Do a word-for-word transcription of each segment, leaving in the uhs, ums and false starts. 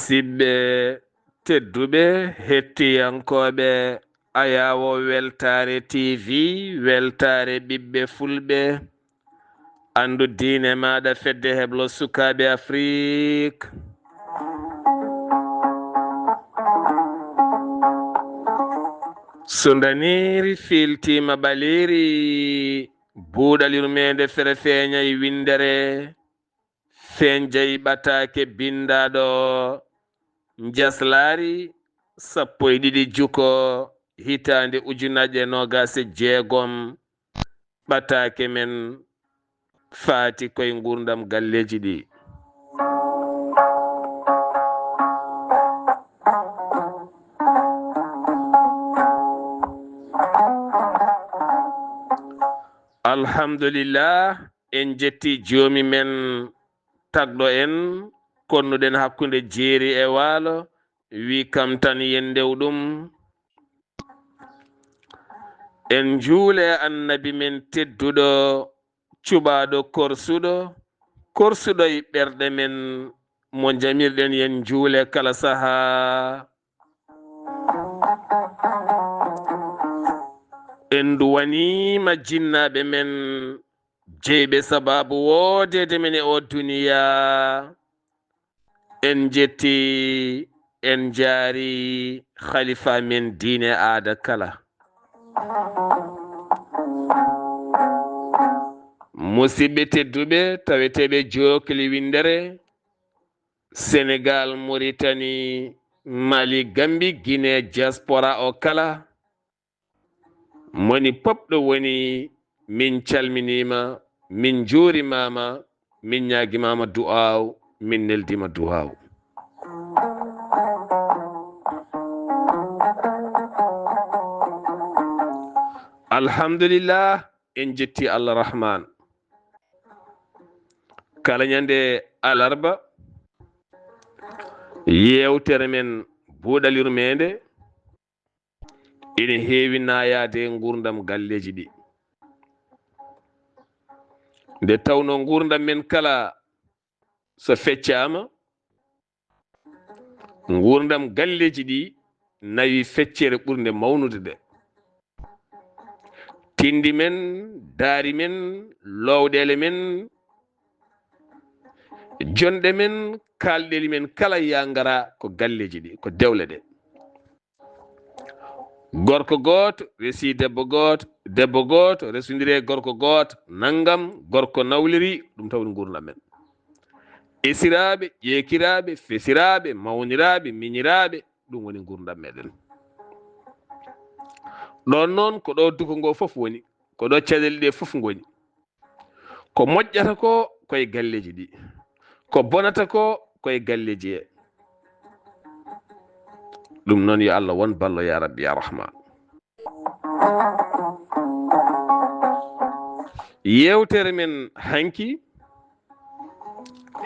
Musidɓe tedduɓe, hettiyankooɓe Ayaawo Weltaare T V, Weltaare Ɓiɓɓe Fulɓe, anndu diine maaɗa, Fedde Heblo Sukaaɓe Afrik. So ndaniiri fiiltiima ɓaliiri, buuɗal yurmeende fere feeñay winndere. Feeñjay ɓataake binndaaɗo Njaslaari sappo e ɗiɗi juko hitaande ujunaaje noogaas e jeegom. Ɓataake men faati koye nguurndam galleeji ɗi. Alhamdulillah, en jetti joomi men tagɗo en, konnuɗen hakkunde jeeri e waalo, wi kam tan yen ndew ɗum. En njuule annabi men tedduɗo, cuɓaaɗo korsuɗo, korsuɗo e ɓerɗe men, mo jamirɗen yen njuule kala sahaa. En duwaniima jinnaaɓe men, jeyɓe sabaabu woodeede men e oo duniyaa. En njetti, en njaari khalifa men diine aada kala. Musidɓe tedduɓe, taweteeɓe jookli winndere, Senegal, Mauritanie, Mali, Gambie, Guinée, diaspora o kala, moni pop ɗo woni, min calminiima, min njuurimaama, min ñaagimaama du'aaw, min neldiima du'aaw. Alhamdulillah, en jetti Allah Rahman. Kala ñande alarba, yeewtere men buuɗal yurmeende ene heewi naayaade e nguurndam galleeji ɗi. Nde tawnoo nguurndam men kala so feccaama, nguurndam galleeji ɗi nawi feccere ɓurnde mawnude nde. Tinndi men, daari men, lowɗeele men, jonɗe men, kaalɗeeli men kala yaa ngara ko galleeji ɗi, ko dewle ɗe. Gorko gooto resi debbo gooto, debbo gooto resondiri e gorko gooto, nanngam, gorko nawliri, ɗum tawri nguurndam men. Esiraaɓe, ƴeekiraaɓe, fesiraaɓe, mawniraaɓe, miñiraaɓe, ɗum woni nguurndam meɗen. Ɗoon noon ko ɗo duko ngo fof woni, ko ɗo caɗeele ɗe fof ngoni. Ko moƴƴata ko, koye galleeji ɗi. Ko bonata ko, koye galleeji he. Ɗum noon, yo Allah won ballo, ya Rabbi, ya Rahman. Yeewtere men hanki,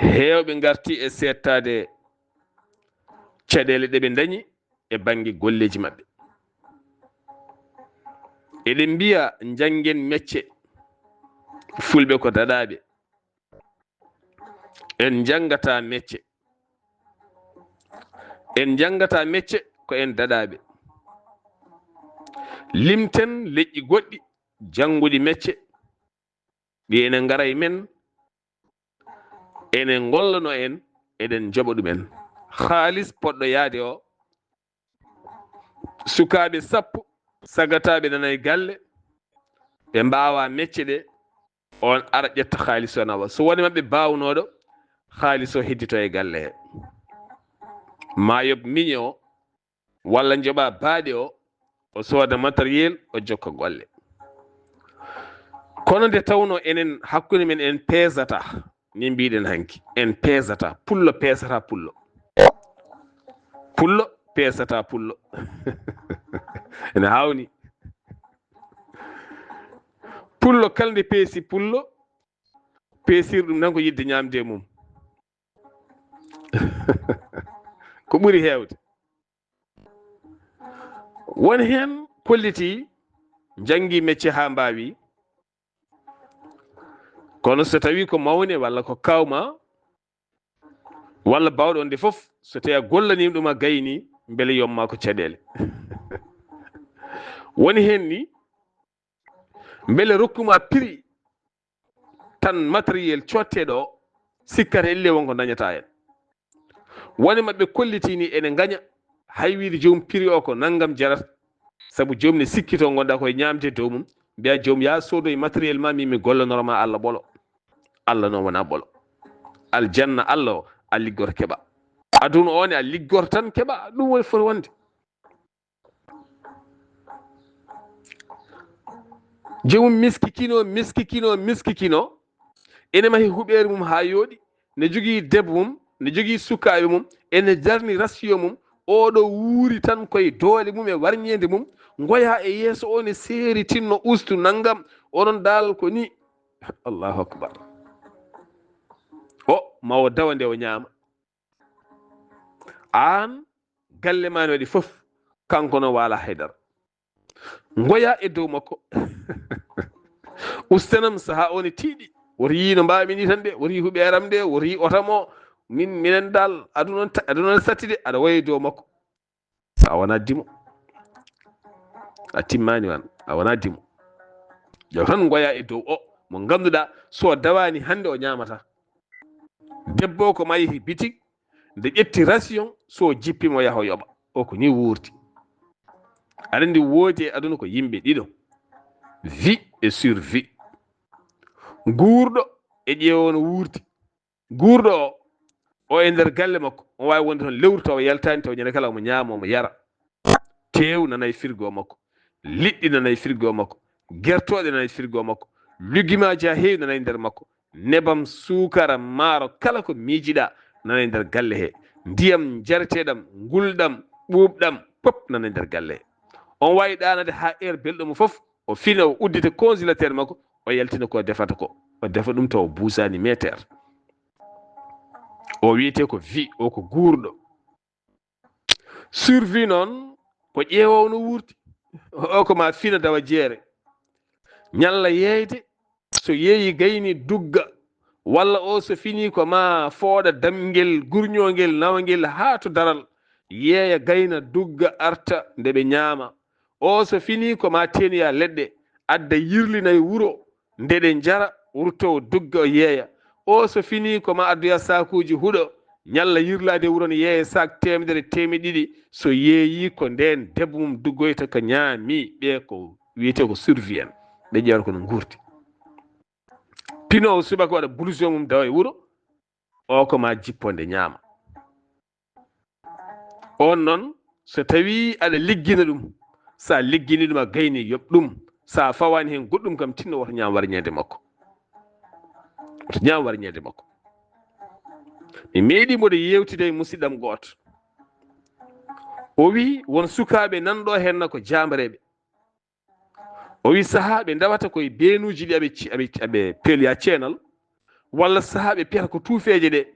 heewɓe ngarti e seettaade caɗeele ɗe ɓe ndañi e bannge golleeji maɓɓe. Eɗen mbiya, njanngen mecce, fulɓe ko daɗaaɓe. En njanngataa mecce. En njanngataa mecce, ko en daɗaaɓe. Limten leƴƴi goɗɗi jannguɗi mecce, ɗi ene ngara e men, ene ngollano en, eɗen njoɓa ɗum en. Haalis poɗɗo yahde o, sukaaɓe sappo, sagataaɓe nana e galle, ɓe mbaawaa mecce ɗe, oon ara ƴetta haalis o nawa. So won e maɓɓe baawnooɗo, haalis o heddito e galle he. Maa yoɓ miñe o, walla njoɓa baaɗe o, o sooda matériel, o jokka golle. Kono nde tawnoo enen hakkunde men en peesata, ni mbiɗen hanki, en peesata, pullo peesata pullo. Pullo peesata pullo. Ene haawni. Pullo kala nde peesi pullo, peesir ɗum tan ko yiɗde ñaamde e mum. Ko ɓuri heewde. Won heen kolliti, njanngi mecce haa mbaawi, kono so tawi ko mawne walla ko kawma, Walla baawɗo on de fof, so tawi a gollaniima ɗum, a gayni, mbele yomma ko caɗeele. Woni heen ni, mbele rokkuma prix tan matériel cotteɗo o, sikkata elle wonko dañata hen. Woni maɓɓe kolliti ni ene gaña, hay wiide joom prix o ko nanngam jarata. Sabu joom ne sikkito ngonɗa koye ñaamde dow mum, mbiya joom ya soodoy matériel ma, min mi gollanora ma Allah ɓolo. Allah noon wona ɓolo. Aljanna Allah o, a liggor keɓa. Aduna o ne a liggor tan keɓa, ɗum woni foti wonde. Joomum miskikino, miskikino, miskikino. Ene mahi huɓeere mum haa yooɗi. Ne jogii debbo mum, ne jogii sukaaɓe mum. Ene jarni rasiyo mum. Oɗo wuuri tan koye doole mum e warñeende mum. Ngoya e yeeso o ne seeri tinno ustu nanngam. Onon dal ko ni. Allahu akbar. O, ma o dawa nde o ñaama. Aan, galle ma ne waɗi fof, kanko noon waala haydara. Ngoya e dow makko. Ustanam saha o ne tiiɗi. Woto yii no mbaami ni tan de, woto yii huɓeeram de, woto yii otam o. Min, minen dal, aduna on ta-, aduna on satti de, aɗa woya e dow makko. A wona dimo. A timmani wan, a wona dimo. Yo tan ngoya e dow o, mo ngannduɗaa so dawaani hannde o ñaamata. Debbo o ko ma yehi bitik, nde ƴetti ration, so jippiima o yaha o yoɓa. O ko ni wuurti. Aɗa anndi woodi e aduna ko yimɓe ɗiɗo. Vie et survie. Guurɗo e ƴeewo no wuurti. Guurɗo o, o e nder galle makko, on waawi wonde toon lewru tawa yaltaani, tawa ñande kala omo ñaama, omo yara. Teew nana e frigo makko, liɗɗi nana e frigo makko, gertooɗe nana e frigo makko, lugimaaji haa heewi nana e nder makko, nebam, suukara, maaro, kala ko miijiɗaa nana e nder galle he. Ndiyam njareteeɗam, ngulɗam, ɓuuɓɗam, pop nana e nder galle he. On waawi ɗaanade haa heure belɗo mo fof, o fina, o uddita congélateur makko, o yaltina ko defata ko. O defa ɗum tawa buusaani meeteer. O wiyetee ko vie, o ko guurɗo. Survie noon, ko ƴeewowo no wuurti. O ko ma fina dawa jeere. Ñalla yeeyde, so yeeyi gayni dugga, walla o so fini ko ma fooɗa damngel, gurñoongel, nawangel haa to daral. Yeeya gayna dugga arta nde ɓe ñaama. O so fini ko ma teeniya leɗɗe, adda yirlina e wuro, nde ɗe njara, wurto o dugga o yeeya. O so fini ko ma addoya saakuuji huɗo, ñalla yirlaade wuro ne yeeya saak teemedere, teemeɗe ɗiɗi. So yeeyi ko ndeen debbo mum duggoyta ko ñaami, ɓe ko wiyetee ko survie en. Ɓe ƴeewata ko no nguurti. Pinoowo subaka waɗa blouson mum dawa e wuro, o ko ma jippo nde ñaama. On noon, so tawii aɗa liggina ɗum, so a liggini ɗum a gayni, yoɓ ɗum. So a fawaani heen goɗɗum kam, tinno woto ñaam warñeende makko. Woto ñaam warñeende makko. Mi meeɗii mboɗo yeewtida e musidɗam gooto. O wii won sukaaɓe nan ɗo heen na ko jaambareeɓe. O wi sahaa ɓe ndawata koye beenuuji ɗi aɓe ci-, aɓe, aɓe peeloya ceenal, walla sahaa ɓe piyata ko tuufeeje ɗe.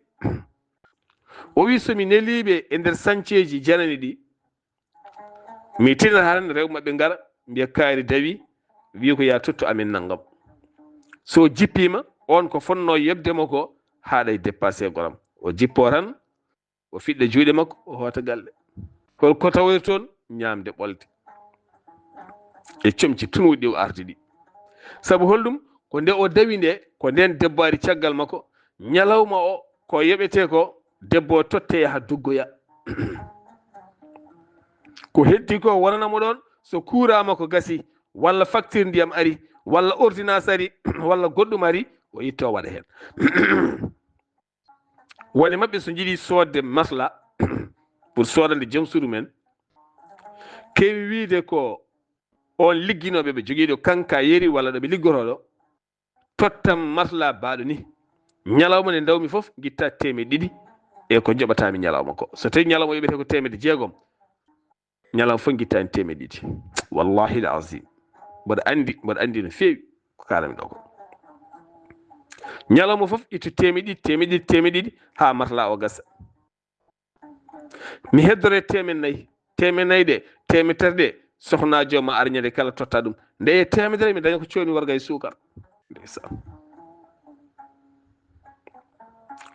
O wi so mi neliiɓe e nder sañceeji janani ɗi, mi tinata tan rewɓe maɓɓe ngara, mbiya kaari dawi, wi ko ya tottu amen nanngam. So jippiima, on ko fonnoo yoɓde mo ko haaɗay dépassé goram. O jippoo tan, o fiɗɗa juuɗe makko, o hoota galle. Kono ko tawoyta toon? Ñaamde ɓolde. E comci tun woɗɗi o ardi ɗi. Sabu holɗum? Ko nde o dawi nde, ko ndeen debbo ari caggal makko. Ñalawma o, ko yoɓetee ko, debbo o totte yaha duggoya. Ko heddi ko wonana mo ɗoon, so kuuraa makko gasi, walla facture ndiyam ari, walla ordonnance ari, walla goɗɗum ari, o itta o waɗa heen. Woni maɓɓe so njiɗi soodde masla pour soodande joom suudu men, keewi wiide ko on ligginooɓe ɓe jogiiɗo kanka yeri walla ɗo ɓe liggotooɗo, tottam masla baaɗo ni. Ñalawma nde ndawmi fof, ngitta teemeɗe ɗiɗi e ko joɓatami ñalawma ko. So tawi ñalawma yoɓete ko teemedde jeegom, ñalawma fof ngitta en teemeɗe ɗiɗi. Wallahi l azim. Mboɗo anndi, mboɗo anndi no feewi ko kaalami ɗo ko. Ñalawma fof ittu teemeɗe ɗiɗi, teemeɗe ɗiɗi, teemeɗe ɗiɗi, haa masla o gasa. Mi heddore teemeɗe nayi, teemeɗe nayi ɗe, teemeɗe tati ɗe, sohna jooma ar ñande kala totta ɗum. Nde e teemedere mi daña ko coomi warga e suukar. Ndeysaan.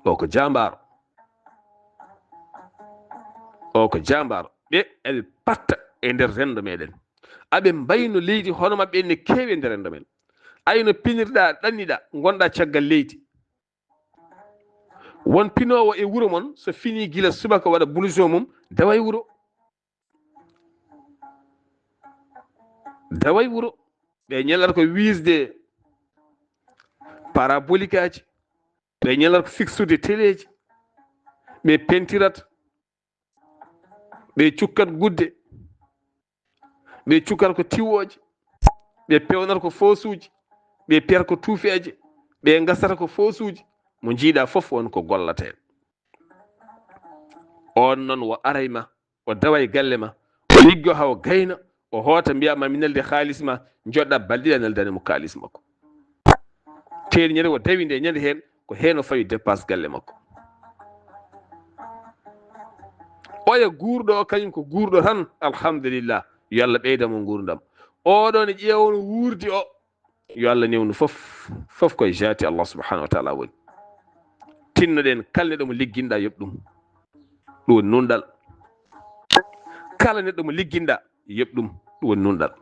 O ko jaambaaro. O ko jaambaaro. Ɓe aɓe patta e nder renndo meɗen. Aɓe mbayno leydi hono maɓɓe ne keewi e nder renndo men. Ay no pinirɗa, ɗanniɗa, ngonɗa caggal leydi. Won pinoowo e wuro mon, so fini gila subaka waɗa blouson mum, daway wuro. Daway wuro. Ɓe ñalata ko wiisde parabolikaaji. Ɓe ñalata ko fiksude teleeji. Ɓe pentirat. Ɓe cukkat gudde. Ɓe cukkat ko tiwooje. Ɓe pewnata ko foosuuji. Ɓe piyata ko tuufeeje. Ɓe ngasata ko foosuuji. Mo njiiɗa fof won ko gollata heen. On noon wo aray ma, o dawa e galle ma, o liggo haa o gayna, o hoota mbiya ma mi neldi haalis ma, joɗɗa balɗe ɗiɗi a neldani mo kaalis makko. Teeri ñande o dawi nde ñande heen, ko heen o fawi dépense galle makko. Oya guurɗo o, kañum ko guurɗo tan, alhamdulillah, yo Allah ɓeyda mo nguurndam. Oɗo ne ƴeewa no wuurdi o, yo Allah newnu fof, fof koye jaati Allah subhanahu wa taala woni. Tinnoɗen kala neɗɗo mo ligginɗa yoɓ ɗum. Ɗum woni nunɗal. Kala neɗɗo mo ligginɗa yoɓ ɗum. Ɗum woni nunɗal.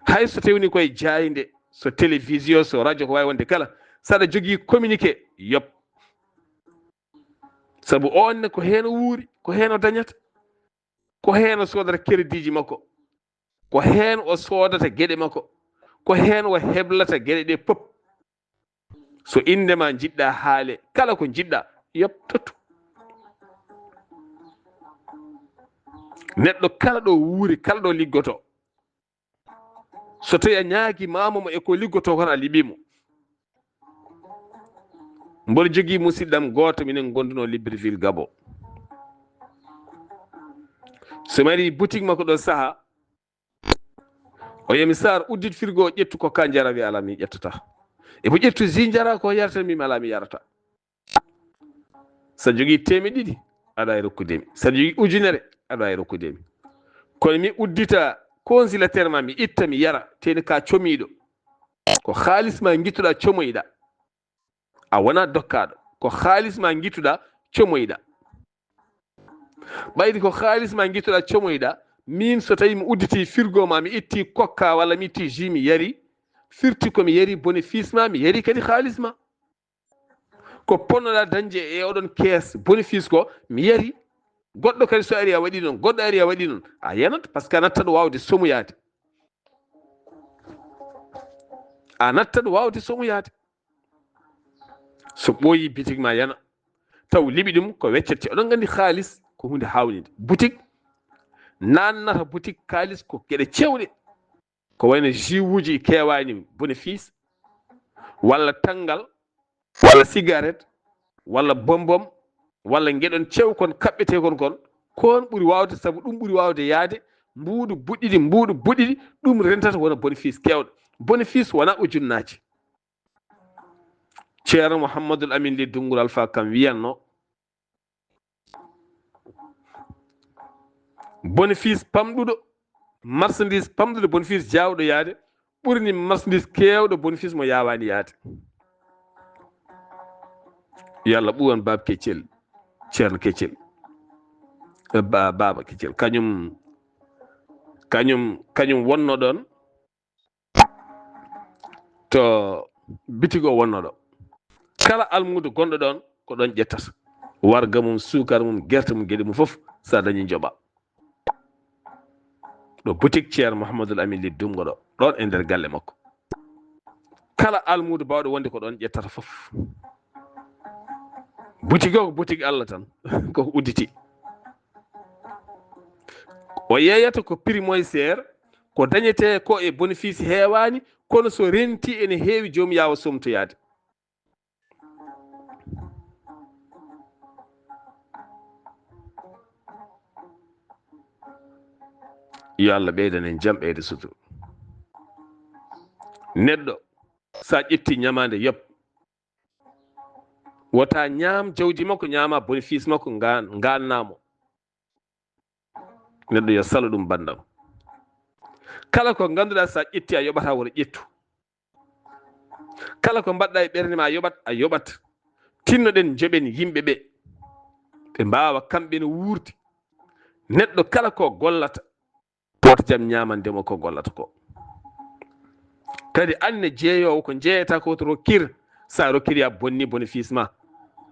Hay so tewni koye jaaynde, so télévision, so radio, ko wawi wonde kala, saɗa jogii communiqué, yoɓ. Sabu on ne ko heen o wuuri, ko heen o dañata, ko heen o soodata créditji makko, ko heen o soodata geɗe makko, ko heen o heblata geɗe ɗe pop. So innde ma njiɗɗa haale, kala ko njiɗɗa, yoɓ tottu. Neɗɗo kala ɗo wuuri, kala ɗo liggoto, so tawi a ñaagi mama mo e ko liggoto kon, a liɓi mo. Mboɗo jogii musidɗam gooto, minen ngondunoo Libreville, Gabon. So mi ari boutique makko ɗo saha, o yemi, "Sar, uddit frigo, ƴettu ko ka njara." Wi, "Ala, mi ƴettata." E mo ƴettu ji njara ko yarata, mi ala, mi yarata. Sa jogii teemeɗɗe ɗiɗi, aɗa waawi rokkude mi. Sa jogii ujunere, aɗa waawi rokkude mi. Kono mi uddita congélateur ma, mi itta, mi yara, teni ka comiiɗo. Ko haalis ma ngittuɗa comoyɗa. A wona dokkaaɗo. Ko haalis ma ngittuɗa comoyɗa. Ɓayri ko haalis ma ngittuɗa comoyɗa, min so tawi mi udditi frigo ma, mi itti kokka walla mi itti jus, mi yari, firti ko mi yari bénéfice ma, mi yari kadi haalis ma. Ko ponnoɗa dañde e oɗon kees bénéfice ko, mi yari. Goɗɗo kadi so ari a waɗi noon, goɗɗo ari a waɗi noon, a yanat, parce que a nattat waawde somoyaade. A nattat waawde somoyaade. So ɓooyi bitik ma yana, taw liɓi ɗum ko weccette. Oɗon nganndi haalis ko huunde haawnide. Boutique, naannata boutique kaalis ko geɗe cewɗe. Ko wayno jus uji keewaani bénéfice, walla tanngal, walla cigarette, walla bombom, walla ngeɗon cew kon kaɓɓetee kon kon, kon ɓuri waawde, sabu ɗum ɓuri waawde yaade, mbuuɗu buɗɗiɗi, mbuuɗu buɗɗiɗi, ɗum rentata wona bénéfice keewɗo. Bénéfice wona ujunnaaji. Ceerno Mouhamadul Amin Ly Dunngol Alfa kam wiyanno, bénéfice pamɗuɗo, marchandise pamɗuɗo bénéfice jaawɗo yaade, ɓuri ni marchandise keewɗo bénéfice mo yaawaani yaade. Yo Allah ɓuwan Baaba Keccel, Ceerno Keccel, eh, Ba-, Baaba Keccel. Kañum, kañum, kañum wonno ɗoon to bitig o wonno ɗo. Kala almuudo gonɗo ɗoon, ko ɗoon ƴettata. Warga mum, suukar mum, gerte mum, geɗe mum fof, so a dañi njoɓa. Ɗo boutique Ceerno Mouhamadul Amin Ly Dunngol ɗo, ɗoon e nder galle makko. Kala almuudo baawɗo wonde ko ɗoon ƴettata fof. Boutique o ko boutique Allah tan, koko udditi. O yeeyata ko prix moins cher, ko dañetee ko e bénéfice heewaani, kono so rentii ene heewi, joom yaawa somtoyaade. Yo Allah ɓeydan en jam, ɓeyda sutura. Neɗɗo, sa ƴetti ñamaande, yoɓ. Wota ñaam jawdi makko, ñaama bénéfice makko, ngaan-, ngaannamo. Neɗɗo yo salo ɗum banndam. Kala ko ngannduɗaa sa ƴetti a yoɓata, wota ƴettu. Kala ko mbaɗɗa e ɓernde ma a yoɓat, a yoɓat. Tinnoɗen njoɓen yimɓe ɓe. Ɓe mbaawa kamɓe ne wuurdi. Neɗɗo kala ko gollata, wooto jam ñaamande mo ko gollata ko. Kadi anne jeeyoowo ko jeeyata ko, wooto rokkir. So a rokkiri, a bonni bénéfice ma.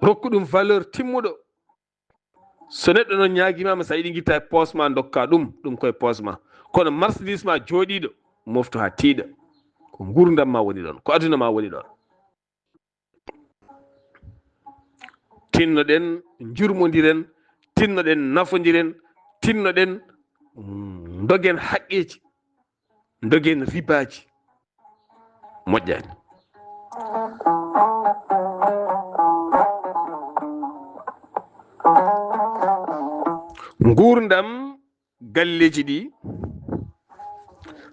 Rokku ɗum valeur timmuɗo. So neɗɗo noon ñaagimaama, so a yiɗi ngitta e poos ma, ndokka ɗum, ɗum koye poos ma. Kono marchandise ma jooɗiiɗo, moftu haa tiiɗa. Ko nguurndam ma woni ɗoon, ko aduna ma woni ɗoon. Tinnoɗen, njurmondiren, tinnoɗen, nafondiren, tinnoɗen, mm, ndogen haqqeeji, ndogen ribaaji. Moƴƴaani. Nguurndam galleeji ɗi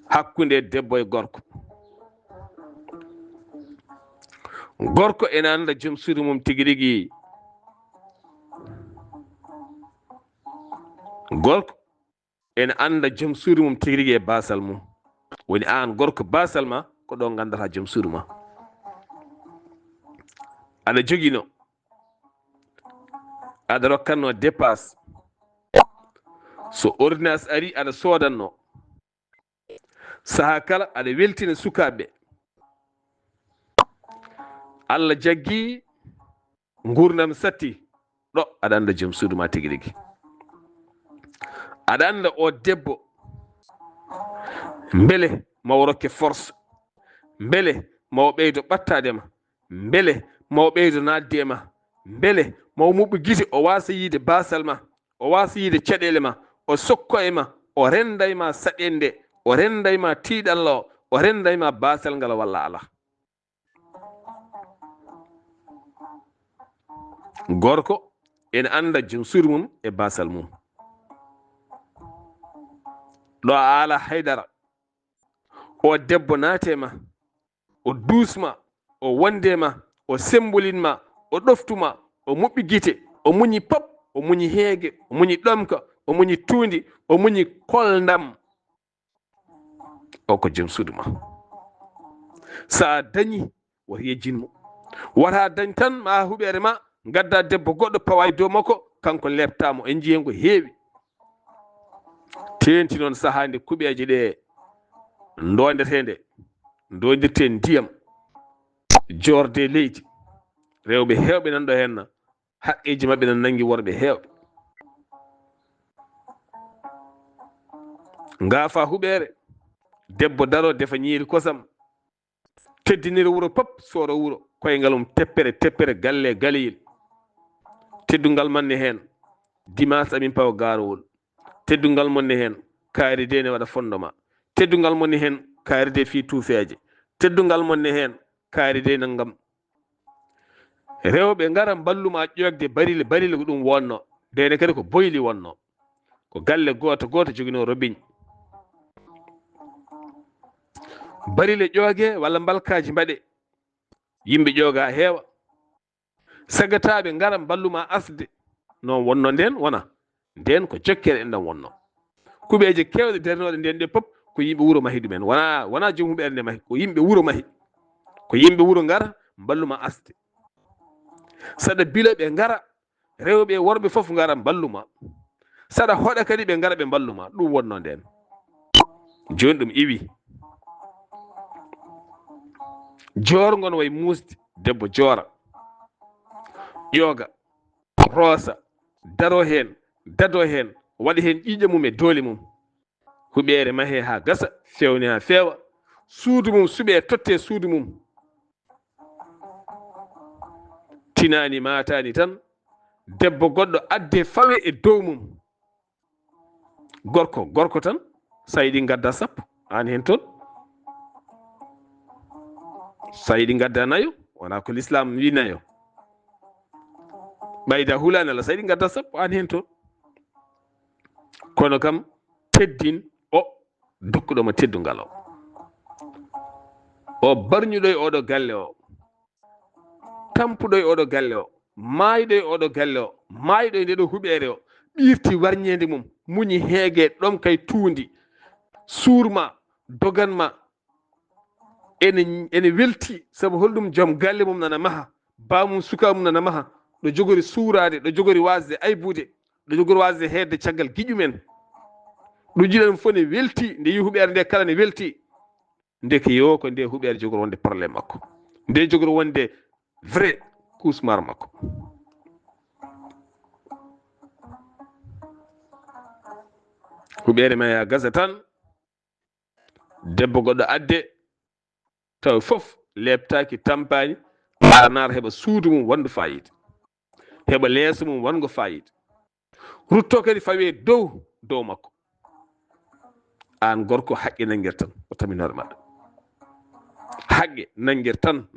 hakkunde debbo e gorko. Gorko ene annda joom suudu mum tigi rigi. Gorko ene annda joom suudu mum tigi rigi e baasal mum. Woni aan gorko, baasal ma ko ɗo nganndata joom suudu ma. Aɗa jogino, aɗa rokkatno dépasse. So ordonnance ari, aɗa soodanno. Sahaa kala aɗa weltina sukaaɓe. Allah jaggi, nguurndam satti, ɗo aɗa annda joom suudu ma tigi rigi. Aɗa annda o debbo, mbele ma o rokke force, mbele ma o ɓeydo ɓattaade ma, mbele ma o ɓeydo naatde e ma, mbele ma o muɓɓi gite, o waasa yiide baasal ma, o waasa yiide caɗeele ma, o sokko e ma, o rennda e ma saɗende, o rennda e ma tiiɗalla o, o rennda e ma baasal ngal walla alaa. Gorko ene annda joom suudu mum e baasal mum. Ɗo a alaa haydara. O debbo naate ma, o duus ma, o wonde ma, o sembolin ma, o ɗoftu ma, o muɓɓi gite, o muñi pop, o muñi heege, o muñi ɗomka, o muñi tuundi, o muñi kolndam. O ko joom suudu ma. So a dañi, woto yejjin mo. Wota dañ tan ma huɓeere ma, ngadda debbo goɗɗo pawa e dow makko, kanko leɓta mo. En njiyii ko heewi. Teenti noon sahaa nde kuɓeeje ɗe ndondetee nde, ndondirtee ndiyam, joorde leydi. Rewɓe heewɓe nan ɗo heen, haqqeeji maɓɓe nan nanngi worɓe heewɓe. Ngaafa huɓeere, debbo daro defa ñiiri kosam, teddinira wuro pop, soora wuro, koyngal mum teppere, teppere, galle, galeyel. Teddungal man ne heen, dimanche amin pawa gaarowol. Teddungal mon ne heen, kaari de ne waɗa fondoma. Teddungal mon ne heen, kaari de fii tuufeeje. Teddungal mon ne heen, kaari de nanngam. Rewɓe ngara mballu ma ƴoogde barile, barile ko ɗum wonno. Ndene kadi ko boyli wonno. Ko galle gooto gooto joginoo robiñ. Barile ƴooge walla mbalkaaji mbaɗe. Yimɓe ƴooga heewa. Sagataaɓe ngara mballu ma asde. Noon wonno ndeen wona. Ndeen ko jokkere enɗam wonno. Kuɓeeje keewɗe darnooɗe ndeen ɗe pop ko yimɓe wuro mahi ɗumen. Wona, wona joom huɓeere nde mahi, ko yimɓe wuro mahi. Ko yimɓe wuro ngara mballu ma asde. Saɗa bila ɓe ngara, rewɓe e worɓe fof ngara mballu ma. Saɗa hoɗa kadi ɓe ngara ɓe mballu ma. Ɗum wonno ndeen. Jooni ɗum iwi. Joorngo no wayi muusde, debbo joora. Ƴooga, roosa, daro heen, dado heen, waɗa heen ƴiiƴam mum e doole mum. Huɓeere mahee haa gasa, feewne haa feewa. Suudu mum suɓee, tottee suudu mum. Tinaani maataani tan, debbo goɗɗo addee fawee e dow mum. Gorko, gorko tan, so a yiɗi ngadda sappo, aan heen toon. So a yiɗi ngadda nayo, wona ko lislaam wi nayo. Ɓayda hulaani Allah, so a yiɗi ngadda sappo, aan heen toon. Kono kam, teddin o dokkuɗo ma teddungal o. O barñuɗo e oɗo galle o. Tampuɗo e oɗo galle o. Maayɗo e oɗo galle o. Maayɗo e ndeɗo huɓeere o. Ɓiirti warñeende mum. Muñi heege ɗom kay tuundi. Suurma, doganma. Ene, ene welti, sabu holɗum joom galle mum nana maha. Baa mum, sukaa mum nana maha. Ɗo jogori suuraade, ɗo jogori waasde aybude. ɗo jogori waasde heedde caggal giƴu men. Ɗo jiɗen fof ne welti, nde yi huɓeere nde kala ne welti. Ndeke yo ko nde huɓeere jogori wonde problème makko. Nde jogori wonde vrai cauchemar makko. Huɓeere ma ya gasa tan, debbo goɗɗo adde, taw fof leeptaaki, tampaani, ara naar heɓa suudu mum wondu fayida. Heɓa leeso mum wongo fayida. Rutto kadi fawe dow, dow makko. Aan gorko haqqe nanngir tan, o taminoore maɗa. Haqqe nanngir tan.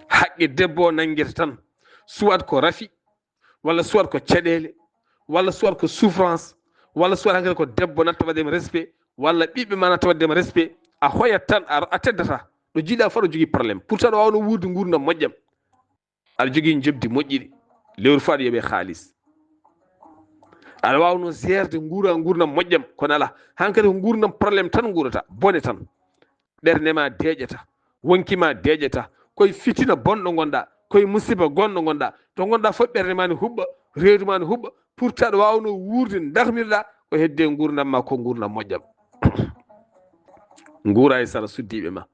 Haqqe debbo nanngir tan. Soit ko rafi, walla soit ko caɗeele, walla soit ko souffrance, walla soit hankadi ko debbo natta waɗde ma respect, walla ɓiɓɓe ma natta waɗde ma respect, a hoyat tan, a, a teddata. Ɗo jiiɗa fof aɗa jogii problème. Pourtant aɗa waawno wuurde nguurndam moƴƴam. Aɗa jogii njoɓdi moƴƴiri. Lewru fof aɗa yoɓe haalis. Aɗa waawno gérde nguura nguurndam moƴƴam, kono alaa. Hankadi ko nguurndam problème tan nguurata, bone tan. Ɓernde ma deeƴata, wonki ma deeƴata, koye fitina bonɗo ngonɗa, koye musiba gonɗo ngonɗa. To ngonɗa fof ɓernde ma ne huɓɓa, reedu ma ne huɓɓa, pourtant aɗa waawno wuurde, darmirɗa, ko hedde nguurndam ma ko nguurndam moƴƴam. Nguura e sara suddiiɓe ma,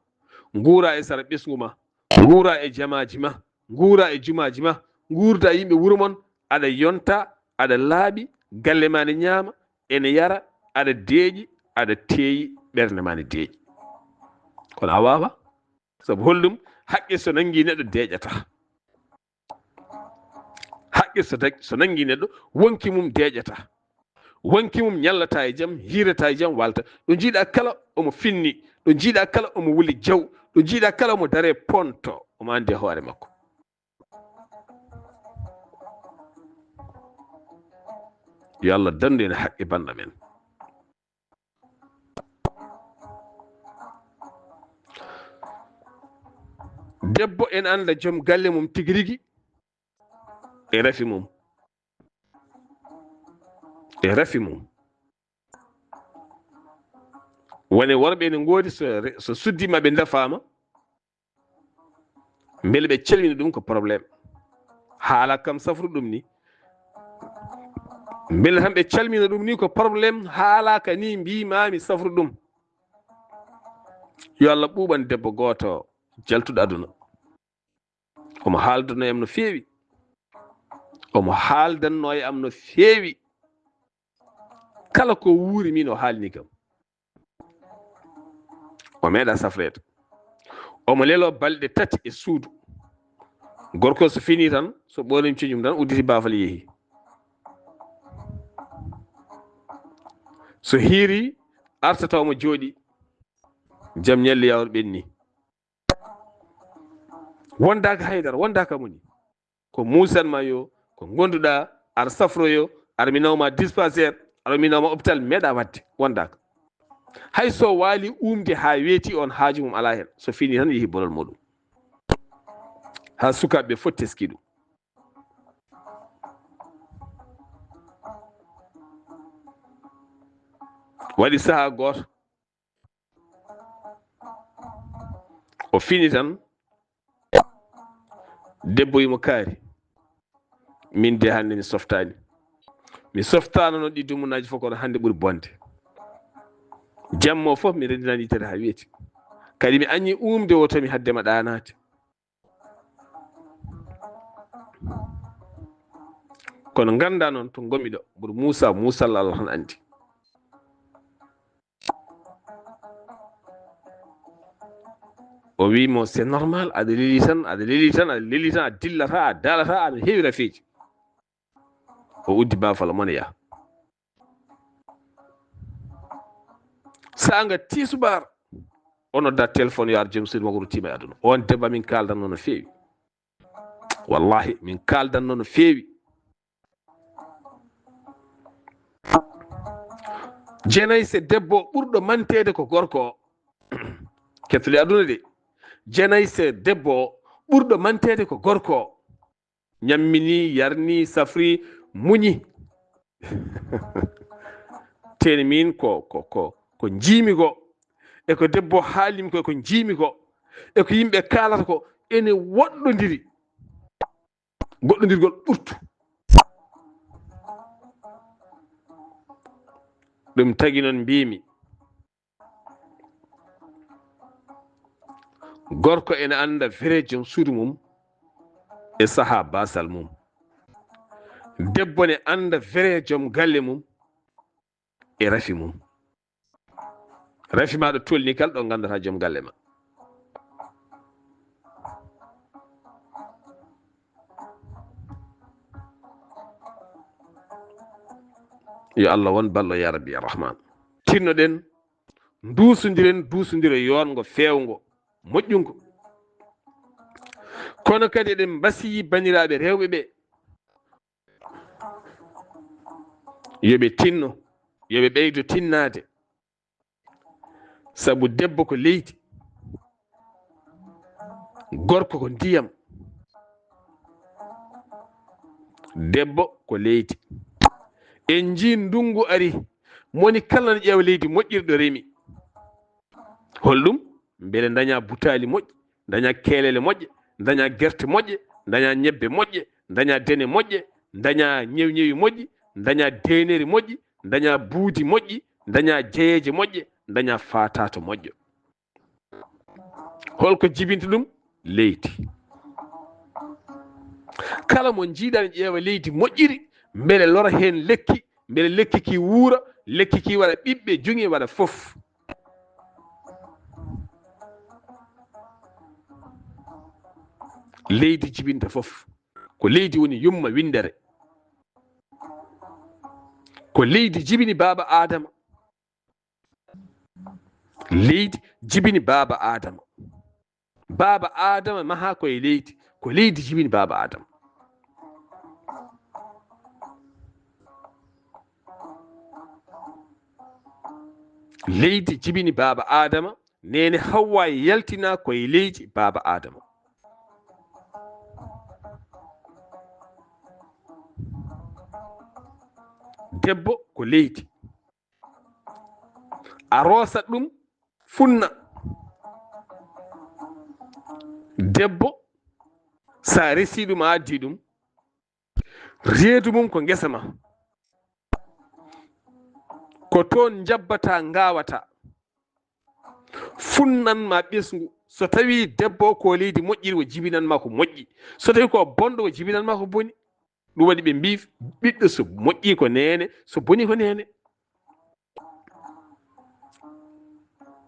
nguura e sara ɓesngu ma, nguura e jamaaji ma, nguura e jumaaji ma, nguurda e yimɓe wuro mon, aɗa yonta, aɗa laaɓi, galle ma ne ñaama, ene yara, aɗa deeƴi, aɗa teeyi, ɓernde ma ne deeƴi. Kono a waawaa. Sabu holɗum? Haqqe so nanngi neɗɗo deeƴata. Haqqe so dag-, so nanngi neɗɗo, wonki mum deeƴata. Wonki mum ñallata e jam, hiirata e jam, waalta. Ɗo njiiɗa kala omo finni, ɗo njiiɗa kala omo wuli jaw, ɗo njiiɗa kala omo dare ponto, omo anndi e hoore makko. Yo Allah danndu en haqqe banndam en. Debbo ene annda joom galle mum tigi rigi e rafi mum. E rafi mum. Woni worɓe ene ngoodi so re-, so suddiima ɓe ndafaama, mbele ɓe calmina ɗum ko problème. Haala kam safru ɗum ni. Mbele tan ɓe calmina ɗum ni ko problème, haalaaka ni mbiimaami safru ɗum. Yo Allah ɓuuɓan debbo gooto jaltuɗo aduna. Omo haaldanno e am no feewi. Omo haaldanno e am no feewi. Kala ko wuuri min o haalni kam. O meeɗa safreede. Omo lelo balɗe tati e suudu. Gorko so fini tan, so ɓoolim cejum tan, udditi baafal yehi. So hiiri, arta taw mo jooɗi. Jam ñalli yawro ɓenni. Wondaaka haydara, wondaaka moni. Ko muusan ma yo, ko ngonduɗa, aɗa safroyo, aɗa mi nawma dispensaire, aɗa mi nawma hôpital, meeɗa wadde, wondaaka. Hay so waali umde haa weeti on, haaju mum alaa heen. So fini tan yehi bolol muɗum. Haa sukaaɓe ɓe fof teski ɗum. Waɗi sahaa gooto, o fini tan, debbo wimo kaari. Min de hannde mi softaani. Mi softaano noon ɗi dumunaaji fof, kono hannde ɓuri bonde. Jamma o fof mi renndinani yitere haa weeti. Kadi mi añi umde o tomi haddema ɗaanaade. Kono ngannda noon to ngonmi ɗo, mboɗo muusa, muusal Allah tan anndi. O wi mo, c'est normal, aɗa leli tan, aɗa leli tan, aɗa leli tan, a dillata, a dalata, aɗa heewi rafeeji. O uddi baafal, omo ne yaha. Saanga tisubaar, o nodda téléphone, yo ar joom suudu makko ruttiima e aduna. On debbo min kaaldanno no feewi. Wallahi, min kaaldanno no feewi. Jeenayse debbo ɓurɗo manteede ko gorko o. Kettoli aduna de. Jeenayse debbo ɓurɗo manteede ko gorko o. Ñammini, yarni, safri, muñi. Teeni min ko, ko, ko, ko njiimi ko. E ko debbo haalimi ko, e ko njiimi ko. E ko yimɓe kaalata ko, ene woɗɗondiri. Goɗɗondirgol ɓurtu. Ɗum tagi noon mbiimi, gorko ene annda vrai joom suudu mum e saha basal mum. Debbo ne annda vrai joom galle mum e rafi mum. Rafi ma ɗo tolni kala ɗo nganndataa joom galle ma. Yo Allah won ballo ya Rabbi ya Rahman. Tinnoɗen, nduusundiren, duusundiro yoongo, feewngo, moƴƴungo. Kono kadi eɗen mbasiyi baniraaɓe rewɓe ɓe, yo ɓe tinno, yo ɓe ɓeydo tinnaade. Sabu debbo ko leydi, gorko ko ndiyam, debbo ko leydi. En njii ndunngu ari, moni kala ne ƴeewa leydi moƴƴiri ɗo remi. Holɗum? Mbele ndaña butaali moƴƴi, ndaña keelele moƴƴe, ndaña gerte moƴƴe, ndaña ñebbe moƴƴe, ndaña dene moƴƴe, ndaña ñewñewi moƴƴi, ndaña deeneri moƴƴi, ndaña buudi moƴƴi, ndaña jeyeeje moƴƴe, ndaña faataato moƴƴo. Holko jibinta ɗum? Leydi. Kala mo njiiɗaa ne ƴeewa leydi moƴƴiri, mbele lora heen lekki, mbele lekki ki wuura, lekki ki waɗa ɓiɓɓe, juŋe waɗa fof. Leydi jibinta fof. Ko leydi woni yumma winndere. Ko leydi jibini baaba Aadama. Leydi jibini baaba Aadama. Baaba Aadama maha ko e leydi. Ko leydi jibini baaba Aadama. Leydi jibini baaba Aadama. Neene Hawwa yaltina ko e leydi baaba Aadama. Debbo ko leydi. A roosat ɗum, funna. Debbo, so a resi ɗum, a addi ɗum, reedu mum ko ngesa ma. Ko toon njabbata, ngaawata. Funnan ma ɓesngu. So tawi debbo ko leydi moƴƴiri, o jibinan ma ko moƴƴi. So tawi ko bonɗo, o jibinan ma ko boni. Ɗum waɗi ɓe mbii, ɓiɗɗo so moƴƴi ko neene, so boni ko neene.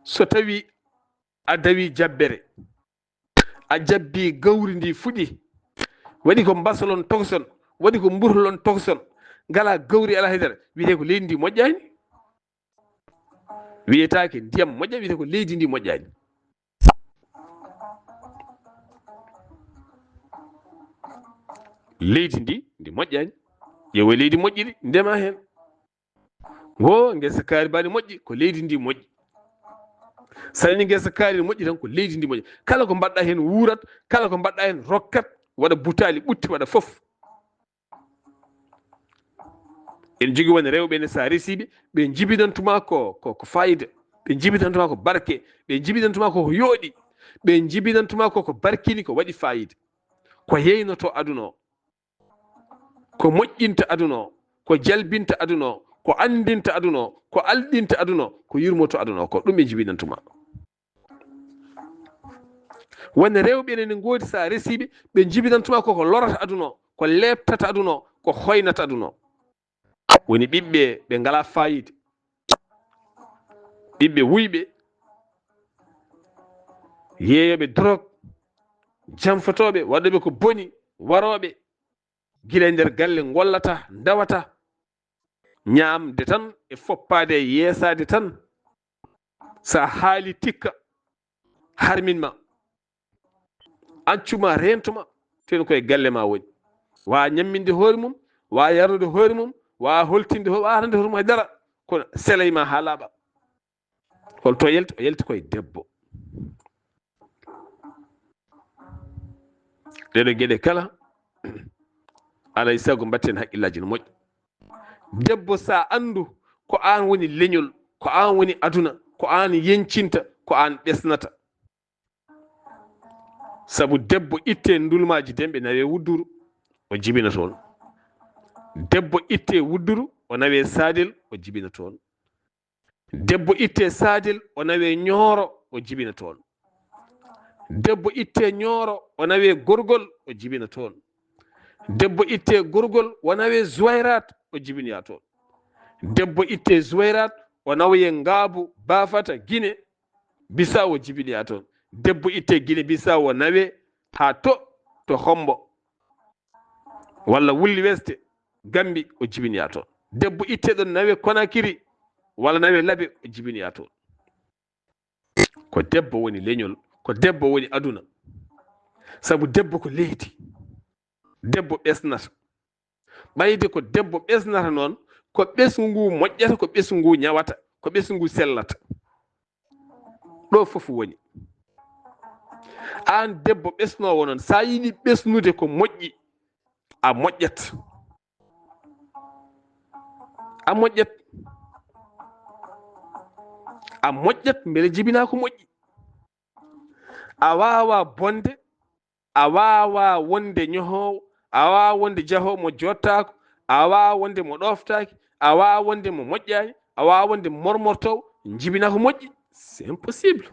So tawi a dawi jabbere, a jabbi gawri ndi fuɗi, waɗi ko mbasolon tokson, waɗi ko mburholon tokson, ngala gawri, ala haydara, wiyete ko leydi ndi moƴƴani. Wiyetaake ndiyam moƴƴa, wiyete ko leydi ndi moƴƴani. Leydi ndi, ndi moƴƴani. Ƴeewa leydi moƴƴiri, ndema heen. Wo ngesa kaari bani moƴƴi, ko leydi ndi moƴƴi. Sani ngesa kaari moƴƴi tan, ko leydi ndi moƴƴi. Kala ko mbaɗɗa heen wuurat, kala ko mbaɗɗa heen rokkat, waɗa butaali ɓutti, waɗa fof. En jogi won rewɓe ne, sa resiɓe, ɓe jibinantuma ko, ko, ko fayida. Ɓe jibinantuma ko barke. Ɓe jibinantuma ko, ko yooɗi. Ɓe jibinantuma ko, ko barkini, ko waɗi fayida. Ko yeynoto aduna o. Ko moƴƴinta aduna o, ko jalbinta aduna o, ko anndinta aduna o, ko alɗinta aduna o, ko yurmoto aduna o, ko ɗum ɓe jibinantuma. Wonde rewɓe ene ngoodi, sa resiɓe, ɓe jibinantuma ko, ko lorata aduna o, ko leeptata aduna o, ko hoynata aduna o. Woni ɓiɓɓe ɓe ngala fayida, ɓiɓɓe wuyɓe, yeeyoɓe drogue, janfotooɓe, waɗooɓe ko boni, warooɓe, gila e nder galle ngollata, ndewata, ñaamde tan e foppaade e yeesaade tan. Sa haali tikka, harmin ma, accu ma, reento ma, ten koye galle ma woni. Wa ñamminde hoore mum, wa yarnude hoore mum, wa holtinde ho-, wa arande hoore mum hay dara, kono selay ma haa laaɓa. Holto yalti? O yalti koye debbo. Ɗeɗo geɗe kala, alay sago mbatten haqqillaaji no moƴƴi. Debbo, sa anndu ko aan woni leñol, ko aan woni aduna, ko aan yencinta, ko aan ɓesnata. Sabu debbo itte ndulmaaji demɓe, nawe wudduru, o jibina toon. Debbo itte wudduru, o nawe saadel, o jibina toon. Debbo itte Saadel, o nawe Ñooro, o jibina toon. Debbo itte Ñooro, o nawe Gorgol, o jibina toon. Debbo itte Gorgol, o nawe Zuwayrat, o jibinoya toon. Debbo itte Zuwayrat, o nawoye Ngaabu, Baafata, Gine Bisaw, o jibinoya toon. Debbo itte Gine Bisaw, o nawe haa to, to Hombo, walla Wulli Weste, Gambi, o jibinoya toon. Debbo itte ɗoon nawe Konakiri, walla nawe Labe, o jibinoya toon. Ko debbo woni leñol, ko debbo woni aduna. Sabu debbo ko leydi. Debbo ɓesnata. Ɓayde ko debbo ɓesnata noon, ko ɓesngu ngu moƴƴata, ko ɓesngu ngu ñawata, ko ɓesngu ngu sellata. Ɗo fof woni. Aan debbo ɓesnoowo noon, so a yiɗi ɓesnude ko moƴƴi, a moƴƴat. A moƴƴat. A moƴƴat, mbele jibinaa ko moƴƴi. A waawaa bonde, a waawaa wonde ñohoowo, a waawaa wonde jahoowo mo jooɗtaako, a waawaa wonde mo ɗooftaaki, a waawaa wonde mo moƴƴaani, a waawaa wonde mormortoowo, jibinaa ko moƴƴi. C'est impossible.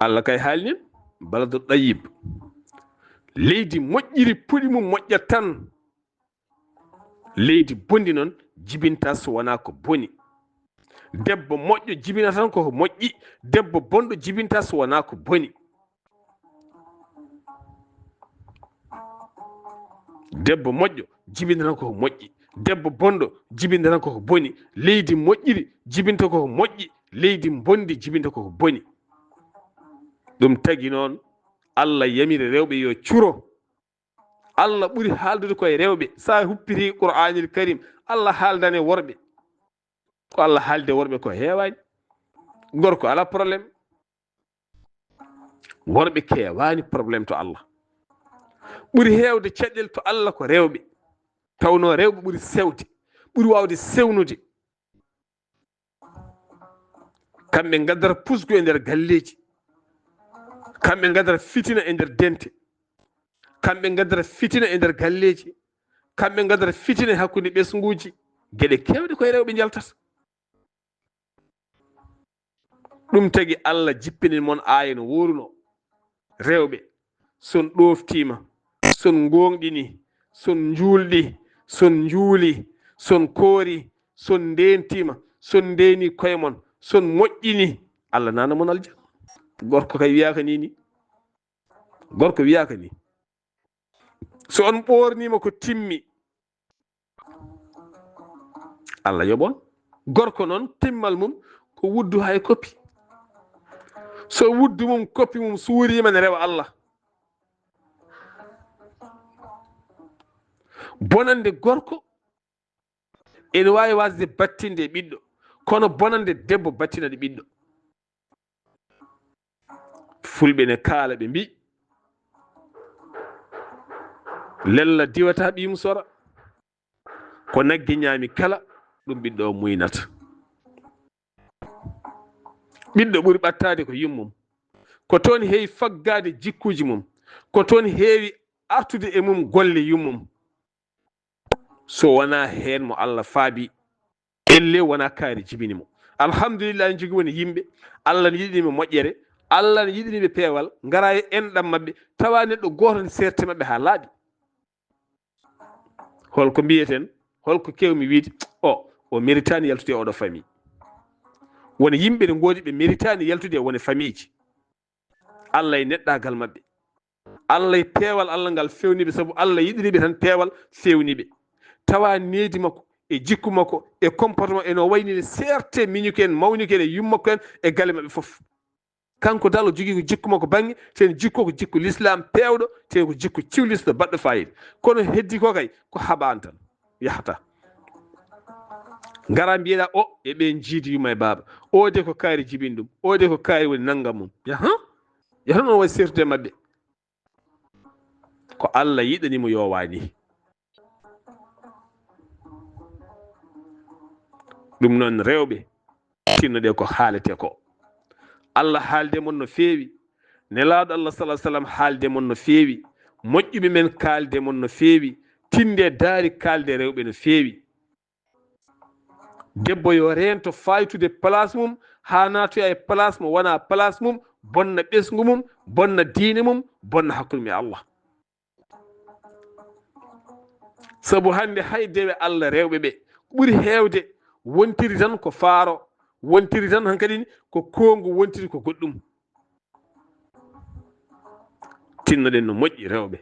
Allah kay haali nin, baladu ɗayyib. Leydi moƴƴiri puɗi mum moƴƴat tan. Leydi bonndi noon jibinta so wonaa ko boni. Debbo moƴƴo jibinata tan ko ko moƴƴi, debbo bonɗo jibinta so wonaa ko boni. Debbo moƴƴo jibinta tan ko ko moƴƴi, debbo bonɗo jibinta tan ko ko boni. Leydi moƴƴiri jibinta ko ko moƴƴi, leydi bonndi jibinta ko ko boni. Ɗum tagi noon, Allah yamiri rewɓe yo curo. Allah ɓuri haaldude koye rewɓe. So a huppiti Qur'aanil Karim, Allah haaldani worɓe. Ko Allah haalde worɓe ko heewaani. Gorko alaa problème. Worɓe keewaani problème to Allah. Ɓuri heewde caɗeele to Allah ko rewɓe. Tawnoo rewɓe ɓuri sewde, ɓuri waawde sewnude. Kamɓe ngaddata pusgu e nder galleeji. Kamɓe ngaddata fitina e nder dente. Kamɓe ngaddata fitina e nder galleeji. Kamɓe ngaddata fitina e hakkunde ɓesnguuji. Geɗe keewɗe koye rewɓe njaltata. Ɗum tagi Allah jippini mon aaya no wooruno. Rewɓe, son ɗooftiima, son ngoongɗini, son njuulɗi, son njuuli, son koori, son ndeentiima, son ndeeni koye mon, son moƴƴini, Allah nana mon aljanna. Gorko kay wiyaaka ni ni. Gorko wiyaaka ni. So on ɓoorniima ko timmi, Allah yoɓon. Gorko noon, timmal mum ko wuddu hay koppi. So wuddu mum, koppi mum suuriima ne rewa Allah. Bonande gorko ene waawi wasde battinde e ɓiɗɗo, kono bonande debbo battinande ɓiɗɗo. Fulɓe ne kaala, ɓe mbi, "Lella diwata ɓiyum sora." Ko nagge ñaami kala, ɗum ɓiɗɗo o muynata. Ɓiɗɗo ɓuri ɓattaade ko yummum. Ko toon heewi faggaade jikkuuji mum. Ko toon heewi artude e mum golle yummum. So wonaa heen mo Allah faabi, elle wonaa kaari jibini mo. Alhamdulillah, en jogii woni yimɓe, Allah ne yiɗini ɓe moƴƴere, Allah ne yiɗini ɓe peewal, ngara e enɗam maɓɓe, tawa neɗɗo gooto ne seerte maɓɓe haa laaɓi. Holko mbiyeten? Holko keewmi wiide? O, o meritaani yaltude e oɗo famille. Woni yimɓe ne ngoodi ɓe meritaani yaltude e wone famille ji. Allah e neɗɗaagal maɓɓe. Allah e peewal Allah ngal fewni ɓe, sabu Allah yiɗiri ɓe tan peewal fewni ɓe. Tawa needi makko, e jikku makko, e comportement, eno wayni ne seerte miñuki en, mawniki en, e yummakko en, e galle maɓɓe fof. Kanko dal o jogii ko jikku makko bannge, ten jikku ko jikku l'islam peewɗo, ten ko jikku ciwlisto baɗɗo fayida. Kono heddi ko kay, ko haɓaan tan yahata. Ngara mbiyeɗa, o, e ɓe jiidi yumma e baaba. O de ko kaari jibini ɗum. O de ko kaari woni nanngam mum. Yaha? Yaha noon waɗi sertude e maɓɓe. Ko Allah yiɗani mo yo waani. Ɗum noon rewɓe, tinnoɗe ko haalete ko. Allah haalde mon no feewi. Nelaaɗo Allah sallallahu alaihi wasallam haalde mon no feewi. Moƴƴuɓe men kaalde mon no feewi. Tinde daari kaalde rewɓe no feewi. Debbo yo reento faytude place mum, haa naatoya e place mo wona place mum, bonna ɓesngu mum, bonna diine mum, bonna hakkunde mum e Allah. Sabu hannde hay dewe Allah rewɓe ɓe ɓuri heewde wontiri tan ko faaro, wontiri tan hankadi ko koongu, wontiri ko goɗɗum. Tinnoɗen no moƴƴi rewɓe.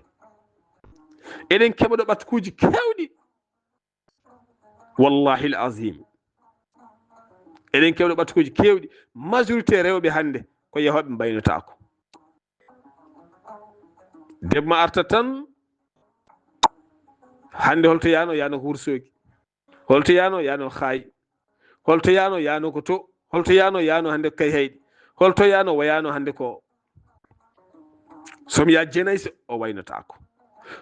Eɗen keɓa ɗo ɓatkuuji keewɗi. Wallahi al azim. Eɗen keɓa ɗo ɓatkuuji keewɗi. Majorité rewɓe hannde ko yahooɓe mbaynotaako. Debbo ma arta tan, hannde holto yaano? Yaano ko Wuro Soogi. Holto yaano? Yaano Xaay. Holto yaano? Yaano ko to. Holto yaano? Yaano hannde ko Kayhayɗi. Holto yaano? Wayaano hannde ko. Somo yaha Jenayse, o waynotaako.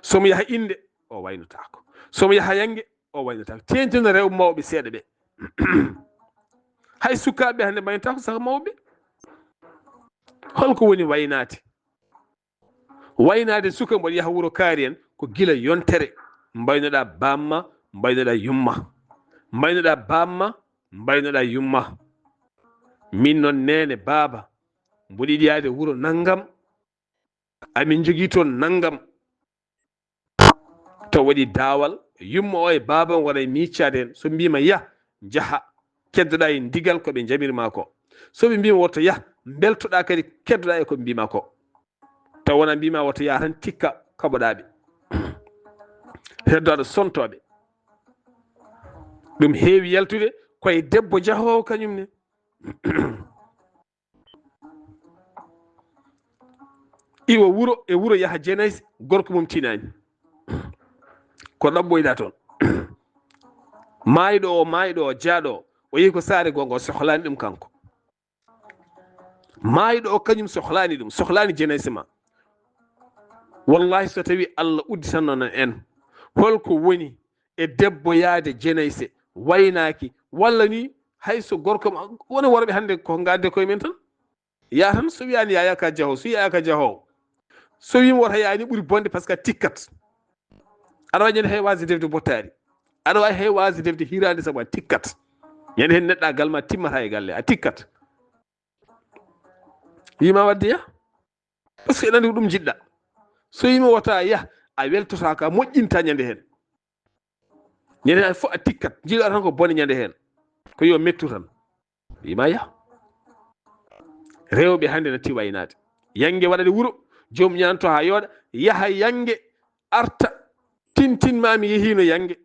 Somo yaha Innde, o waynotaako. Somo yaha Yannge, o waynotaako. Teeŋtino rewɓe mawɓe seeɗa ɓe. Hay sukaaɓe hannde mbaynotaako saka mawɓe. Holko woni waynaade? Waynaade suka mboɗo yaha wuro kaari en ko gila yontere. Mbaynoɗa bamma, mbaynoɗa yumma. Mbaynoɗa bamma, mbaynoɗa yumma. Min noon neene, baaba, mboɗo yiɗi yaade wuro nanngam. Amin njogii toon nanngam. Taw waɗi daawal, yumma o e baaba on wona e miicaade heen. So mbiima yah, njaha, keddoɗaa e ndigal ko ɓe njamir maa ko. So ɓe mbiima woto yah, mbeltoɗaa kadi, keddoɗaa e ko ɓe mbiima ko. Taw wona mbiima woto yah tan tikka kaɓoɗaa ɓe. Heddo aɗa sontoo ɓe. Ɗum heewi yaltude koye debbo jahoowo kañum ne. Iwa wuro e wuro yaha Jenayse, gorko mum tinaani. Ko ɗaɓɓoyɗa toon. Maayɗo o, maayɗo o, jaaɗo o, o yehi ko saare goo ngo, sohlaani ɗum kanko. Maayɗo o kañum sohlaani ɗum, sohlaani Jenayse ma. Wallahi so tawi Allah udditanno en, holko woni e debbo yaade Jenayse, waynaaki, walla ni hay so gorko ma, wona worɓe hannde ko ngadde koye men tan. Yaa tan, so wiyaani yaya ka jaho, so yaya ka jaho. So wiima wota yaani ɓuri bonde parce que a tikkat. Aɗa wawi ñande hay waasi defde bottaari. Aɗa wawi hay waasi defde hiraande sabu a tikkat. Ñande heen neɗɗa galma timmata e galle, a tikkat. Wiima wadde yah. Parce que eɗen anndi ko ɗum njiɗɗa. So wiima wota yah, a weltotaako, a moƴƴinta ñande heen. Ñande heen fof a tikkat, njiɗa tan ko bone ñande heen. Ko yo mettu tan. Wiima yah. Rewɓe hannde na tiwaynaade. Yannge waɗa de wuro, joom ñaanto haa yooɗa, yaha Yannge, arta, tintin ma mi yehiino Yannge.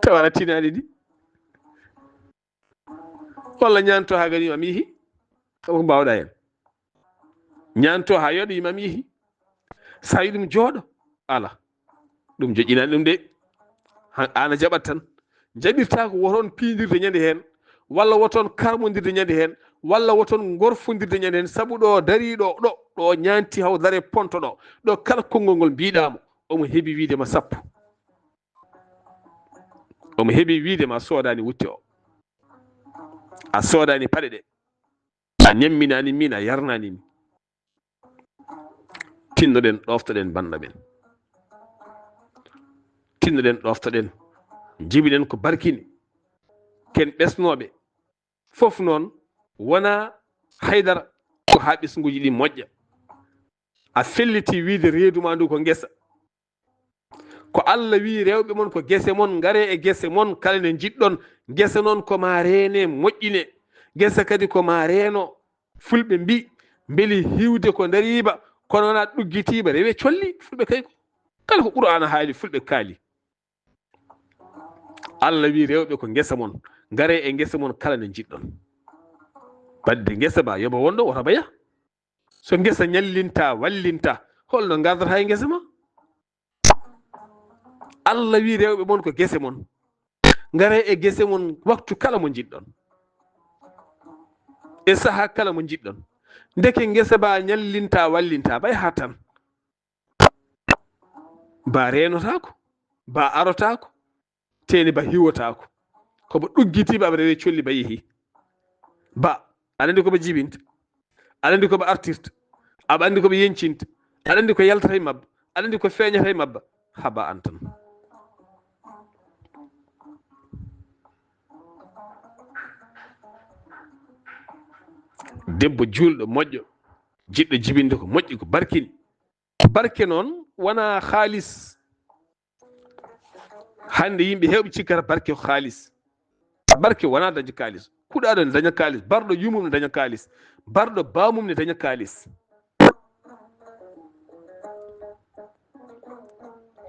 Tawa aɗa tinaani ɗi. Walla ñaanto haa gani ma mi yehi. Kam ko mbaawɗa heen. Ñaanto haa yooɗa wiima mi yehi. So a wi ɗum jooɗo, ala. Ɗum joƴƴinaani ɗum de. Ha, aan a jaɓat tan. Jaɓirtaa ko woton piindirde ñande heen, walla woton karmondirde ñande heen, walla woton ngorfondirde ñande heen, sabu ɗo dariiɗo ɗo, ɗo ñaanti haw dare ponto ɗo, ɗo kala konngol ngol mbiɗaa mo, omo heɓi wiide ma sappo. Omo heɓi wiide ma soodaani wutte o. A soodaani paɗe ɗe. A ñamminaani min, a yarnaani min. Tinnoɗen, ɗooftoɗen bannda men. Tinnoɗen, ɗooftoɗen. Njibiɗen ko barkini. Ken ɓesnooɓe. Fof noon, wona haydara, ko haa ɓesnguuji ɗi moƴƴa. A felliti wiide reedu ma ndu ko ngesa. Ko Allah wi rewɓe mon ko gese mon, ngare e gese mon kala ne njiɗɗon. Gese noon ko ma reene, moƴƴine. Gese kadi ko ma reeno. Fulɓe mbi, mbeli hiwde ko ndariiba, kono wona ɗuggitiiba, rewe colli. Fulɓe kay ko kala ko Qur'aana haali, Fulɓe kaali. Allah wi rewɓe ko ngesa mon, ngare e ngesa mon kala ne njiɗɗon. Wadde ngesa ba yoba wonɗo, wota ba yah. So ngesa ñallinta, wallinta, holno ngardata e ngesa ma? Allah wi rewɓe mon ko gese mon. Ngare e gese mon waktu kala mo njiɗɗon. E saha kala mo njiɗɗon. Ndeke ngesa ba ñallinta, wallinta, bay ha tan. Ba reenotaako, ba arotaako, teeni ba hiwotaako. Ko ba ɗuggitiiba, aɓa rewe colli ba yehi. Ba, aɗa anndi ko ba jibinta. Aɗa anndi ko ba artirta. Aɓa anndi ko ba yencinta. Aɗa anndi ko yaltata e mabba. Aɗa anndi ko feeñata e mabba? Haba an tan. Debbo juulɗo, moƴƴo, jiɗɗo jibinde ko moƴƴi, ko barkini. Barke noon wonaa kaalis. Hannde yimɓe heewɓe cikkata barke ko kaalis. Barke wonaa dañde kaalis. Kuɗaaɗo ne daña kaalis, barɗo yummum ne daña kaalis, barɗo baamum ne daña kaalis.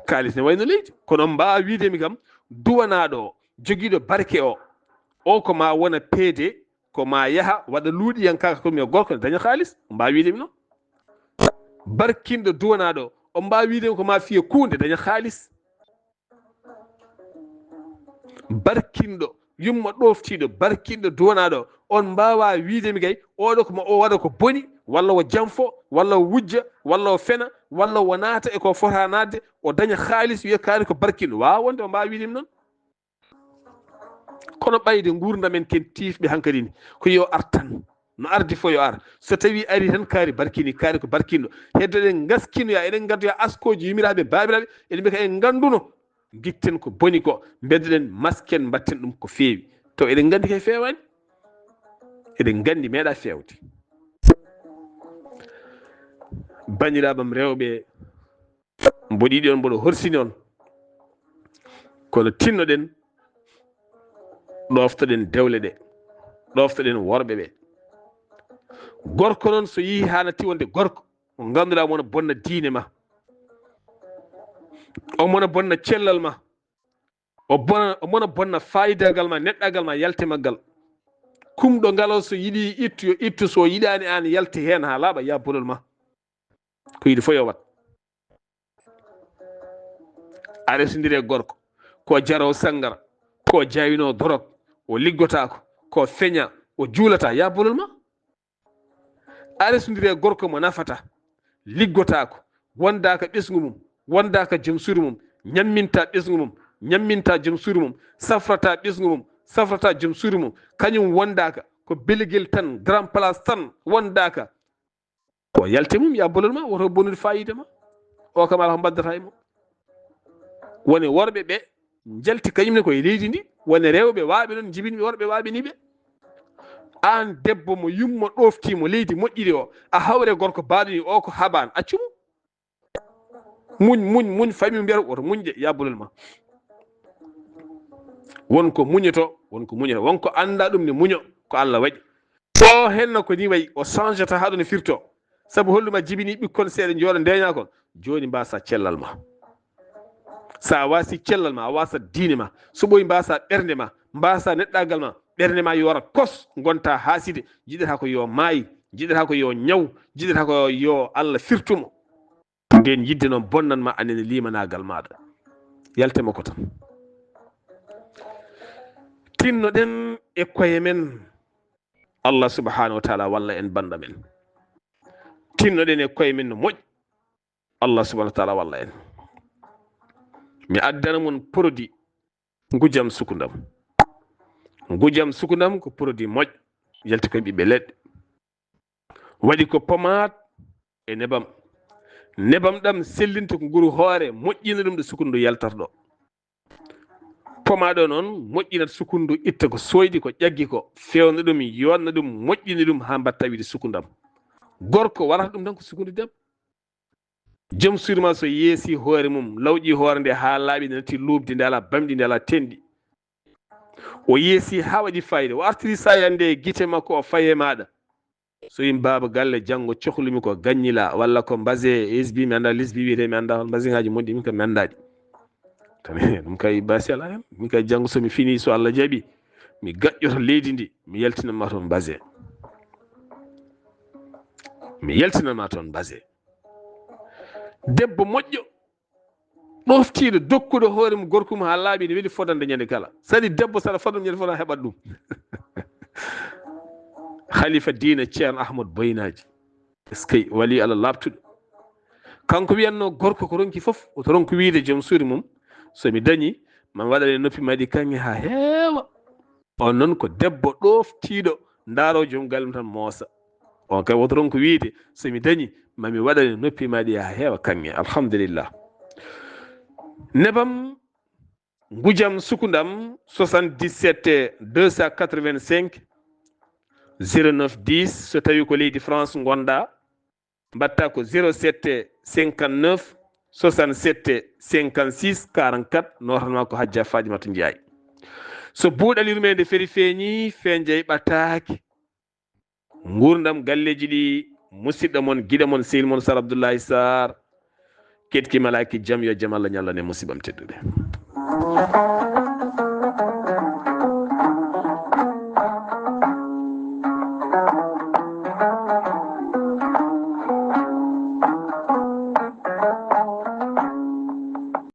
Kaalis ne wayno leydi, kono on mbaawa wiide mi kam, duwanaaɗo o, jogiiɗo barke o, o ko ma wona peede, ko ma yaha waɗa luuɗiyankaaka, kono mi gorko ne daña kaalis, on mbaawa wiide mi noon. Barkinɗo duwanaaɗo o, on mbaawa wiide mi ko ma fiye kuunde daña kaalis. Barkinɗo, yumma ɗoftiiɗo, barkinɗo duwanaaɗo, on mbaawa wiide mi kay, oɗo ko ma o waɗa ko boni, walla o janfo, walla o wujja, walla o fena, walla o naata e ko fota naatde, o daña kaalis, wiya kaari ko barkinɗo. Waawa wonde o mbaawa wiide mi noon. Kono ɓayde nguurndam en ken tiifɓe hankadi ni, ko yo ar tan. No ardi fof yo ar. So tawi ari tan kaari barkini, kaari ko barkinɗo. Heddoɗen ngaskinoya, eɗen ngaddoya askooji yumiraaɓe, baabiraaɓe, eɗen mbiya ko en ngannduno. Gitten ko boni ko, mbeddoɗen masken, mbatten ɗum ko feewi. To eɗen nganndi kay feewaani. Eɗen nganndi meeɗa feewde. Banndiraaɓe am rewɓe, mboɗo yiɗi on, mboɗo horsini on. Kono tinnoɗen, ɗoftoɗen dewle ɗe, ɗoftoɗen worɓe ɓe. Gorko noon so yii haanati wonde gorko, mo ngannduɗaa mona bonna diine ma, o mona bonna cellal ma, o bona, o mona bonna faayidagal ma, neɗɗagal ma, yalte maggal. Kumɗo ngal o so yiɗi ittu, yo ittu, so yiɗaani aan yalte heen haa laaɓa, ya bolol ma. Ko yiɗi fof yo wat. A resondire e gorko, ko jaro sanngara, ko jaayno dorog, o liggotaako, ko feña, o juulata, ya bolol ma. A resondire e gorko mo nafata, liggotaako, wondaaka ɓesngu mum, wondaaka jom suudu mum, ñamminta ɓesngu mum, ñamminta jom suudu mum, safrata ɓesngu mum, safrata jom suudu mum, kañum wondaaka, ko belegel tan, grand place tan, wondaaka. O yalte mum, ya bolol ma, woto bonude faayiida ma. O kam alaa ko mbaddata e mum. Woni worɓe ɓe njalti kañum ne koye leydi ndi, woni rewɓe waaɓe noon njibinɓe worɓe waaɓe ni ɓe. Aan debbo mo yumma ɗofti mo leydi moƴƴiri o, a hawre gorko baaɗo ni o ko habaan, accu mo. Muñ, muñ, muñ, fami mbiyata woto muñ de, ya bolol ma. Won ko muñoto, won ko muñoto, won ko annda ɗum ne muño, ko Allah waɗi. O henno ko ni wayi, o changeta haa ɗo no firto. Sabu holluma jibini ɓikkon seeɗa njooɗo ndeña kon. Jooni mbasa cellal ma. Sa wasi cellal ma, a wasa diine ma. So ɓoyi mbasa ɓernde ma, mbasa neɗɗagal ma. Ɓernde ma yora kos, gonta haaside, jiɗata ko yo maayi, jiɗata ko yo ñaw, jiɗata ko yo Allah firtumo. Nden yidde noon bonnan ma, anene limanaagal maaɗa. Yalte makko tan. Tinnoɗen e koye men. Allah subhanahu wa taala walla en banda men. Tinnoɗen e koye men no moƴƴi. Allah subhanahu wa taala walla en. Mi addana mon produit ngujam sukundam. Ngujam sukundam ko produit moƴƴo. Yalti koye ɓiɓɓe leɗɗe. Waɗi ko pomaat e nebam. Nebam ɗam sellinta ko nguru hoore, moƴƴina ɗum ɗo sukundu yaltata ɗo. Pomaat o noon moƴƴinat sukundu, itta ko sooyɗi, ko ƴaggi ko, fewna ɗum, yonna ɗum, moƴƴina ɗum haa mbatta wiide sukundam. Gorko warata ɗum tan ko sukundu debbo. Joom suudu ma so yeesi hoore mum, lawƴi hoore nde haa laaɓi, nde natti luuɓdi, nde alaa bamɗi, nde alaa tenɗi. O yeesi haa waɗi fayida. O artiri saayande e gite makko, o faye maaɗa. So yim baaba galle, janngo cohlumi ko gaññila, walla ko mbase, S B mi annda, lisbi wiyete mi annda, hol mbaseŋaaji mon ɗi, min kam mi annda ɗi. Tan ɗum kay basi alaa hen. Min kay janngo so mi fini, so Allah jaɓi, mi gaƴƴoto leydi ndi, mi yaltinan ma toon mbase. Mi yaltinan ma toon mbase. Debbo moƴƴo, ɗoftiiɗo, dokkuɗo hoore mum gorko mum haa laaɓi, ne weli fodande ñande kala. Saɗi debbo, saɗa fodande ñande fof, a heɓat ɗum. Khalifa diina Ceerno Ahmad Boynaaji. Est-ce que wali Allah laaɓtuɗo? Kanko wiyatno gorko ko ronki fof, oto ronku wiide joom suudu mum, so mi dañi, ma mi waɗane noppi ma ɗi kaŋŋe haa heewa. On noon ko debbo ɗoftiiɗo, ndaaro joom galle mum tan moosa. On kay woto ronku wiide, so mi dañi, mami waɗane noppi maɗi haa heewa kaŋŋe. Alhamdulillah. Nebam ngujam sukundam soixante-dix-sept deux cent quatre-vingt-cinq zéro neuf dix, so tawi ko leydi France ngonɗa, mbatta ko zéro sept cinquante-neuf soixante-sept cinquante-six quarante-quatre, notanma ko Hajja Faatimata Njaay. So buuɗal yurmeende feri feeñi, fenjay ɓataaki. Nguurndam galleeji ɗi, musidɗo mon, giɗo mon, sehil mon Sar Abdullahi Sar. Keɗki malaaki jam, yo jam Allah ñallane musiɓam teddude.